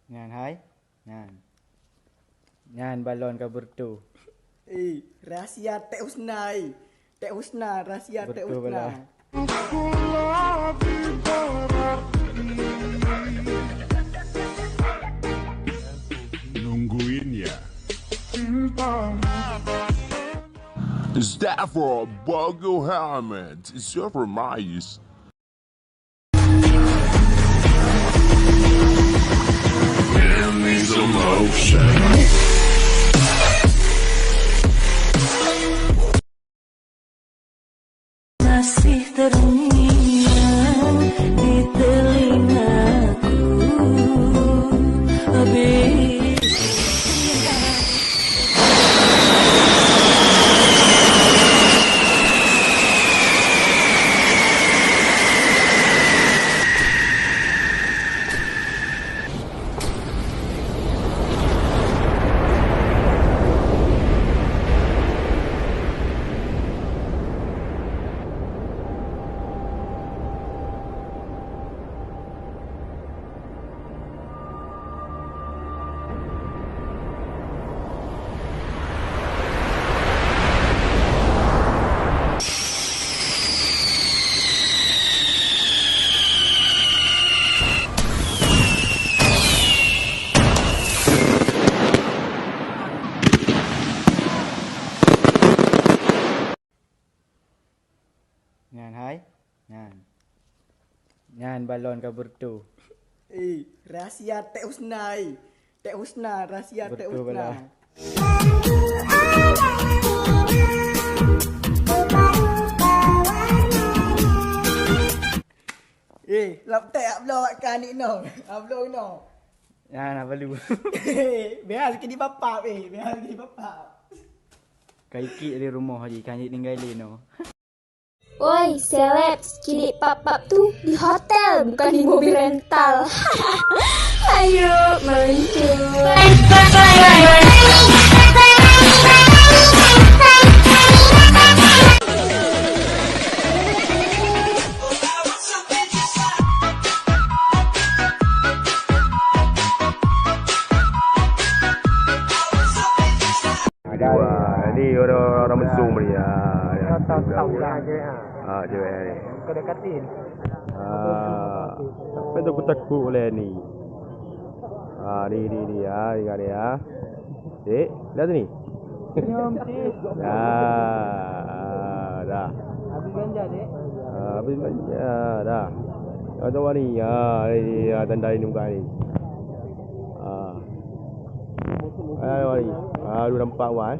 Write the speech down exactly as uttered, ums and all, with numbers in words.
Nyan hai. Nyan. Nyan balon ka beureutoh. Eh, rahsia Tek Husna, eh. Tek Husna, rahsia Tek Husna. Beureutoh bala. Nungguin ya. Is that for a bugger helmet? It's your promise. Give me some lotion. Masih terngiang di telingaku. Habis. Nyan hai. Nyan. Nyan balon ka beureutoh. Eh, rahsia Tek Husna, eh. Tek Husna, rahsia Tek Husna. Beureutoh bala. Eh, lap tek abloe ka aneuk nyoe. Abloe nyoe. Nyan na balu. Biasa kini bapak, eh. Biasa kini bapak. Ka ikik di rumoh haji, ka ninggai lé nyoe. Oi, seleb, cilik pap-pap tu di hotel, bukan di mobil rental. Ayo, meluncur. Dua. Ni orang, orang mesum ni. Ha, ya. Orang tahu, tahu lah. Ha, cewek ni. Bukan dekat ni. Ha. Apa tu aku takut oleh ni? Ha, ni, ni, ni, ha, ni, ni, ha. Cik, lihat sini. Senyum, Cik. Ha, ha, dah. Habis belanja, Cik? Ha, habis belanja, dah. Macam ni, ha, ni, ni, ha, tanda ni muka ni. Ha. Ayo, ni. Ha, dua nampak wan.